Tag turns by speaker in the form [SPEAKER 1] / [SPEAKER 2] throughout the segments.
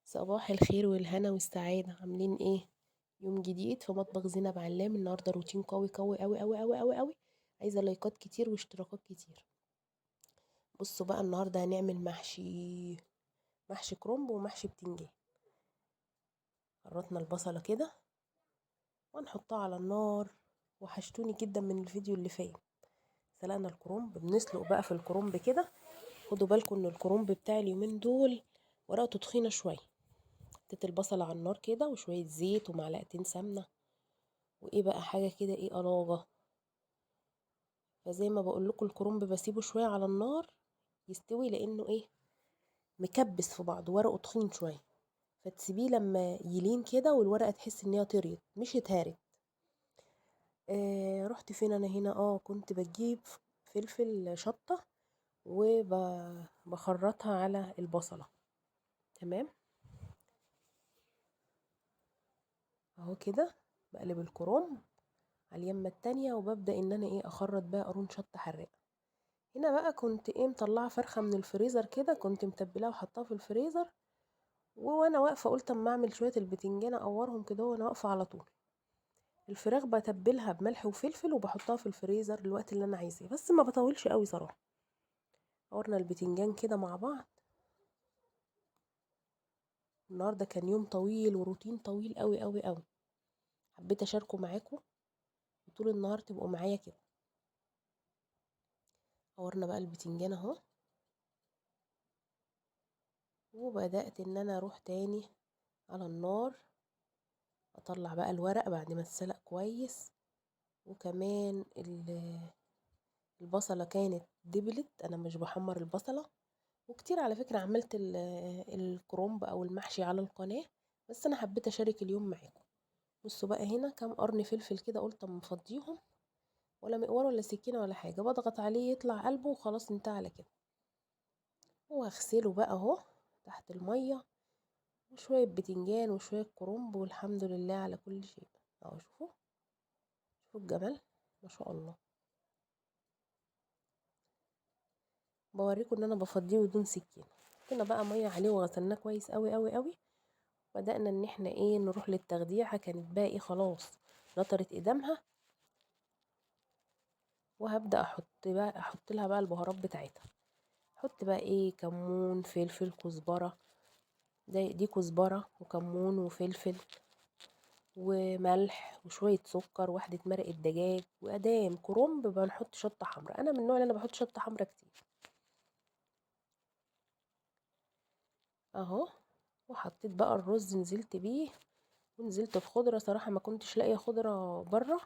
[SPEAKER 1] صباح الخير والهنا والسعادة. عاملين ايه؟ يوم جديد في مطبخ زينب علام. النهارده روتين قوي قوي قوي قوي قوي قوي قوي، عايزه لايكات كتير واشتراكات كتير. بصوا بقى، النهارده هنعمل محشي كرنب ومحشي بتنجان. خرطنا البصله كده ونحطها على النار. وحشتوني جدا من الفيديو اللي فات. سلقنا الكرنب، بنسلق بقى في الكرنب كده. خدوا بالكم ان الكرنب بتاع اليومين دول ورقته تخينة شوية. حطيت البصله على النار كده وشوية زيت ومعلقتين سمنه وايه بقى حاجة كده ايه قلاجه. فزي ما بقول لكم الكرنب بسيبه شوية على النار يستوي، لانه ايه مكبس في بعضه، ورقة تخين شوية، فتسيبيه لما يلين كده والورقة تحس ان هي طريت مش اتهرت. رحت فين انا هنا؟ كنت بجيب فلفل شطه وبخرطها على البصله. تمام اهو كده بقلب الكرنب على اليمه التانية، وببدا ان انا ايه اخرط بقى قرون شطه حراقه. هنا بقى كنت ايه مطلعه فرخة من الفريزر كده، كنت متبلاها وحطاها في الفريزر، وانا واقفة قلت اما اعمل شوية البتنجان اقورهم كده وانا واقفة على طول. الفراخ بتبلها بملح وفلفل وبحطها في الفريزر الوقت اللي انا عايزاه، بس ما بطولش قوي صراحة. قورنا البتنجان كده مع بعض. النهارده كان يوم طويل وروتين طويل قوي قوي قوي، حبيت اشاركه معاكم وطول النهار تبقوا معايا كده. قورنا بقى البتنجان اهو، وبدات ان انا اروح تاني على النار اطلع بقى الورق بعد ما اتسلق كويس. وكمان البصله كانت دبلت، انا مش بحمر البصله. وكتير على فكرة عملت الكرنب او المحشي على القناة، بس انا حبيت اشارك اليوم معاكم. بصوا بقى هنا كام قرن فلفل كده، قلت اما افضيهم، ولا مقوار ولا سكينة ولا حاجة، بضغط عليه يطلع قلبه وخلاص انتهى على كده. وهغسله بقى اهو تحت المية، وشوية بتنجان وشوية كرنب، والحمد لله على كل شيء. اهو شوفوا الجمال ما شاء الله. بوريكم ان انا بفضيه بدون سكينة. حطينا بقى مية عليه وغسلناه كويس قوي قوي قوي. بدأنا ان احنا ايه نروح للتخديعه، كانت بقى ايه خلاص نطرت قدامها. وهبدأ احط لها بقى البهارات بتاعتها. احط بقى ايه كمون، فلفل، كزبره، دي كزبره وكمون وفلفل وملح وشوية سكر، واحدة مرقه دجاج، وادام كرنب بنحط شطه حمراء. انا من النوع اللي انا بحط شطه حمراء كتير اهو. وحطيت بقى الرز، نزلت بيه ونزلت بخضره. صراحة ما كنتش لاقيه خضرة بره،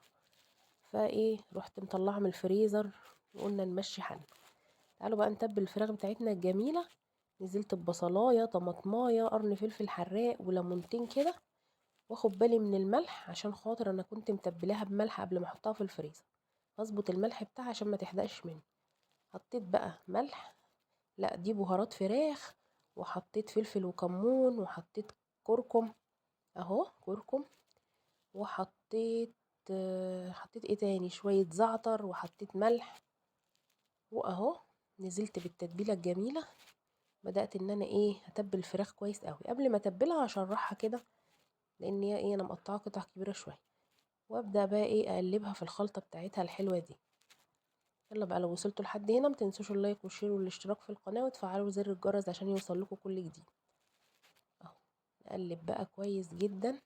[SPEAKER 1] فايه رحت مطلعه من الفريزر وقلنا نمشي حالنا. تعالوا بقى نتبل الفراخ بتاعتنا الجميلة. نزلت ببصلايه، طماطمايه، قرن فلفل حراق، وليمونتين كده. واخد بالي من الملح عشان خاطر انا كنت متبلاها بملح قبل ما احطها في الفريزر، اظبط الملح بتاعها عشان ما تحدقش مني. حطيت بقى ملح، لا دي بهارات فراخ، وحطيت فلفل وكمون، وحطيت كركم اهو كركم، وحطيت حطيت ايه تاني شوية زعتر، وحطيت ملح. واهو نزلت بالتتبيله الجميلة. بدات ان انا ايه اتبل الفراخ كويس قوي. قبل ما اتبلها هشرحها كده، لان هي ايه انا مقطعه قطع كبيرة شوية. وابدا بقى ايه اقلبها في الخلطة بتاعتها الحلوة دي. يلا بقى لو وصلتوا لحد هنا ما تنسوش ال like وال share والاشتراك في القناة، وتفعلوا زر الجرس عشان يوصل لكم كل جديد. اهو نقلب بقى كويس جدا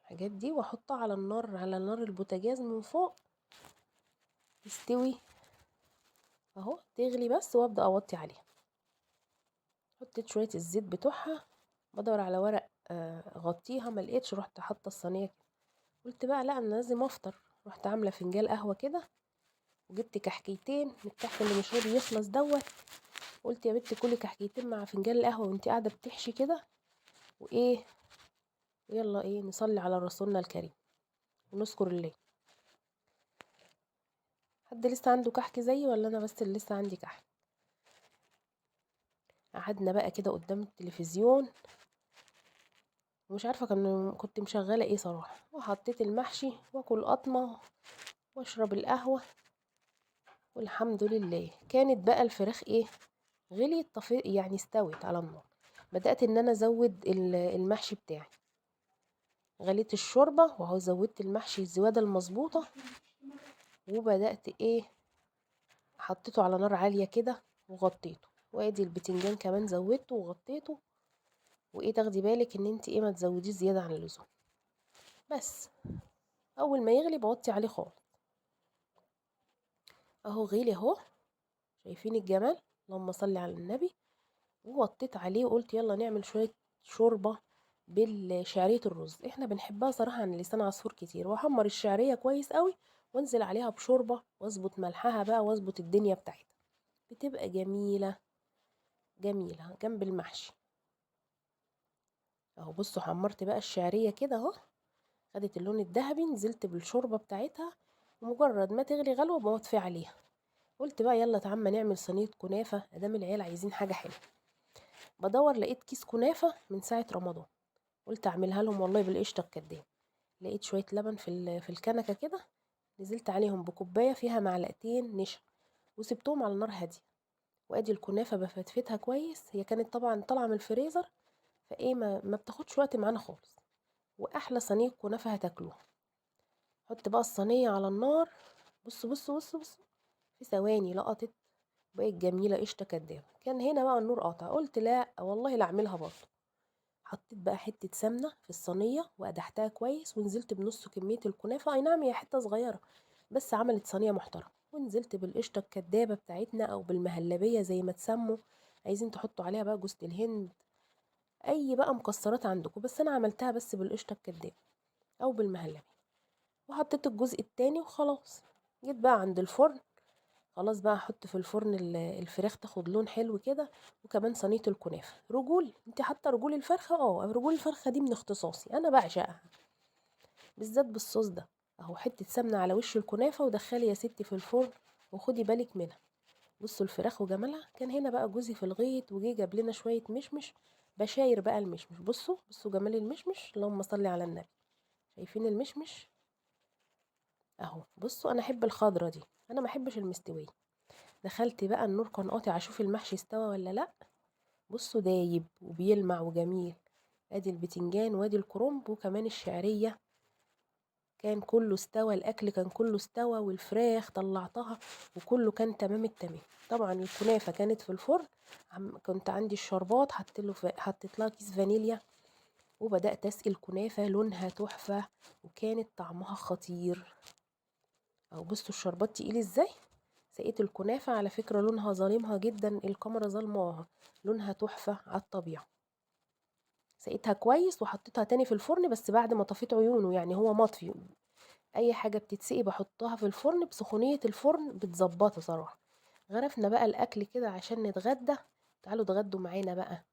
[SPEAKER 1] الحاجات دي، واحطها على النار، على نار البوتاجاز من فوق تستوي اهو، تغلي بس، وابدا اوطي عليها. حطيت شوية الزيت بتوعها، بدور على ورق غطيها ما لقيتش، رحت حاطه الصينية كده. قلت بقى لا انا لازم افطر، رحت عامله فنجان قهوة كده، وجبت كحكيتين من الكحك اللي مش راضي يخلص دوت. قلت يا بنت كلي كحكيتين مع فنجان القهوة وانت قاعدة بتحشي كده، وايه يلا ايه نصلي على رسولنا الكريم ونذكر الله. حد لسه عنده كحك زيي ولا انا بس اللي لسه عندي كحك؟ قعدنا بقى كده قدام التلفزيون، ومش عارفه كنت مشغله ايه صراحة. وحطيت المحشي واكل قطمه واشرب القهوة، والحمد لله. كانت بقى الفراخ ايه غليت، يعني استوت على النار. بدأت ان انا ازود المحشي بتاعي. غليت الشوربة وهو زودت المحشي الزوادة المظبوطة، وبدأت ايه حطيته على نار عالية كده وغطيته. وادي البتنجان كمان زودته وغطيته. وايه تاخدي بالك ان انت ايه ما تزوديش زيادة عن اللزوم، بس اول ما يغلي بوطي عليه خالص. اهو غلي اهو، شايفين الجمال، اللهم صل على النبي. ووطيت عليه وقلت يلا نعمل شوية شوربة بالشعرية الرز، احنا بنحبها صراحة عن لسان عصفور كتير. واحمر الشعرية كويس قوي وانزل عليها بشوربة واظبط ملحها بقى واظبط الدنيا بتاعتها، بتبقى جميلة جميلة جنب المحشي. اهو بصوا حمرت بقى الشعرية كده اهو، خدت اللون الذهبي، نزلت بالشوربة بتاعتها، ومجرد ما تغلي غلوة بوطفي عليها. قلت بقى يلا تعالى نعمل صينية كنافة ادام العيال عايزين حاجة حلوة. بدور لقيت كيس كنافة من ساعة رمضان، قلت اعملها لهم والله بالقشطة الكداب. لقيت شوية لبن في الكنكة كده، نزلت عليهم بكوباية فيها معلقتين نشا وسبتهم على نار هادية. وادي الكنافة بفتفتها كويس، هي كانت طبعا طالعة من الفريزر فايه ما بتاخدش وقت معانا خالص. واحلى صينية كنافة هتاكلوها. حط بقى الصينية على النار، بصوا بصوا بصوا بصوا في ثواني لقطت بقت جميلة قشطة كدابة. كان هنا بقى النور قاطع، قلت لا والله لا اعملها برضه. حطيت بقى حتة سمنة في الصينية وقدحتها كويس، ونزلت بنص كمية الكنافة، اي نعم هي حتة صغيرة بس عملت صينية محترمة. ونزلت بالقشطة الكدابة بتاعتنا او بالمهلبية زي ما تسموا، عايزين تحطوا عليها بقى جوزة الهند، اي بقى مكسرات عندكم، بس انا عملتها بس بالقشطة الكدابة او بالمهلبية. وحطيت الجزء التاني وخلاص. جيت بقى عند الفرن، خلاص بقى احط في الفرن الفراخ تاخد لون حلو كده، وكمان صينية الكنافة. رجول، انت حاطة رجول الفرخة؟ رجول الفرخة دي من اختصاصي، انا بعشقها بالذات بالصوص ده. اهو حتة سمنة على وش الكنافة ودخلي يا ستي في الفرن وخدي بالك منها. بصوا الفراخ وجمالها. كان هنا بقى جوزي في الغيط وجي جاب لنا شوية مشمش، بشاير بقى المشمش. بصوا بصوا جمال المشمش، اللهم صل على النبي. شايفين المشمش اهو. بصوا انا احب الخضرة دي، انا ما احبش المستوية. دخلت بقى النور كان قاطع اشوف المحشي استوى ولا لا. بصوا دايب وبيلمع وجميل. ادي البتنجان وادي الكرنب وكمان الشعرية، كان كله استوى، الاكل كان كله استوى، والفراخ طلعتها وكله كان تمام التمام. طبعا الكنافة كانت في الفرن، كنت عندي الشربات حطيت لها كيس فانيليا، وبدأت اسقي الكنافة، لونها تحفة وكانت طعمها خطير. اهو بصوا الشربات تقيل ازاي. سقيت الكنافة، على فكرة لونها ظالمها جدا، الكاميرا ظلماها، لونها تحفة على الطبيعة. سقيتها كويس وحطيتها تاني في الفرن، بس بعد ما طفيت عيونه، يعني هو مطفي. اي حاجة بتتسقي بحطها في الفرن بسخونية الفرن بتظبطها صراحة. غرفنا بقى الاكل كده عشان نتغدى، تعالوا اتغدوا معانا بقى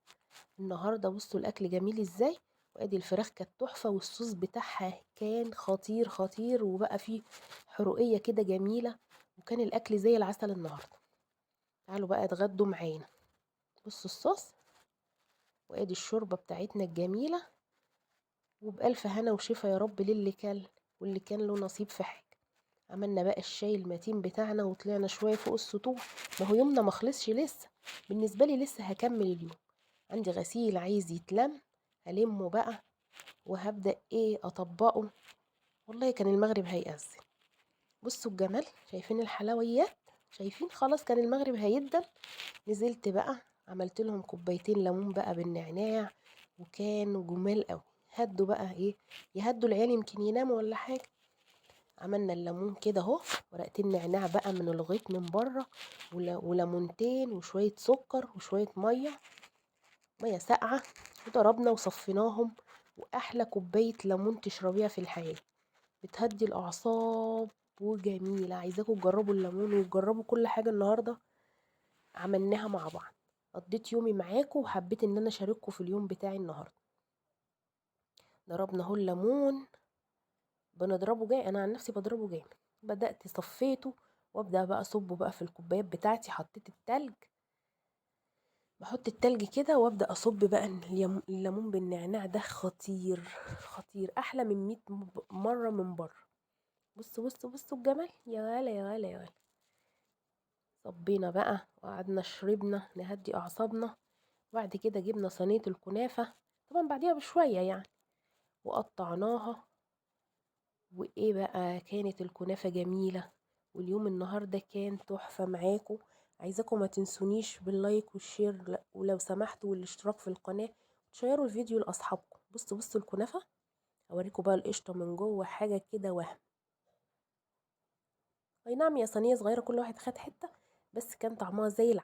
[SPEAKER 1] النهاردة. بصوا الاكل جميل ازاي. وادي الفراخ كانت تحفة، والصوص بتاعها كان خطير خطير، وبقى فيه حرقية كده جميلة، وكان الاكل زي العسل النهاردة. تعالوا بقى اتغدوا معانا. بصوا الصوص، وادي الشوربة بتاعتنا الجميلة. وبألف هنا وشفا يا رب للي كل واللي كان له نصيب في حاجة. عملنا بقى الشاي المتين بتاعنا وطلعنا شوية فوق السطوح. ما هو يومنا ما خلصش لسه، بالنسبة لي لسه هكمل اليوم. عندي غسيل عايز يتلم، هلمه بقى وهبدأ ايه اطبقه. والله كان المغرب هيأذن. بصوا الجمال، شايفين الحلويات، شايفين؟ خلاص كان المغرب هيدن. نزلت بقى عملت لهم كوبايتين ليمون بقى بالنعناع، وكانوا جمال قوي. هدوا بقى ايه، يهدوا العيال يمكن يناموا ولا حاجة. عملنا الليمون كده اهو، ورقتين نعناع بقى من الغيط من بره، وليمونتين وشوية سكر وشوية مية، مية ساقعه، وضربنا وصفيناهم. واحلى كوباية ليمون تشربيها في الحياة، بتهدي الاعصاب وجميلة. عايزاكم تجربوا الليمون وتجربوا كل حاجة النهارده عملناها مع بعض. قضيت يومي معاكم وحبيت ان انا اشارككم في اليوم بتاعي النهارده. ضربنا اهو الليمون، بنضربه جامد، انا عن نفسي بضربه جامد. بدات صفيته وابدا بقى اصبه بقى في الكوبايات بتاعتي. حطيت التلج، بحط التلج كده وابدا اصب بقى الليمون بالنعناع ده خطير خطير، احلى من 100 مرة من بره. بصوا بصوا بصوا الجمال، يا غلا يا غلا يا غلا. صبينا بقى وقعدنا شربنا نهدي اعصابنا. وبعد كده جبنا صينية الكنافة طبعا بعديها بشوية يعني، وقطعناها. وايه بقى، كانت الكنافة جميلة. واليوم النهاردة كان تحفة معاكم. عايزاكم ما تنسونيش بال like وال share ولو سمحتوا، والاشتراك في القناة، وتشيروا الفيديو لأصحابكم. بصوا بصوا الكنافة، اوريكم بقى القشطة من جوه، حاجة كده وهم. اي نعم يا صينية صغيرة كل واحد خد حتة، بس كان طعمها زي العسل.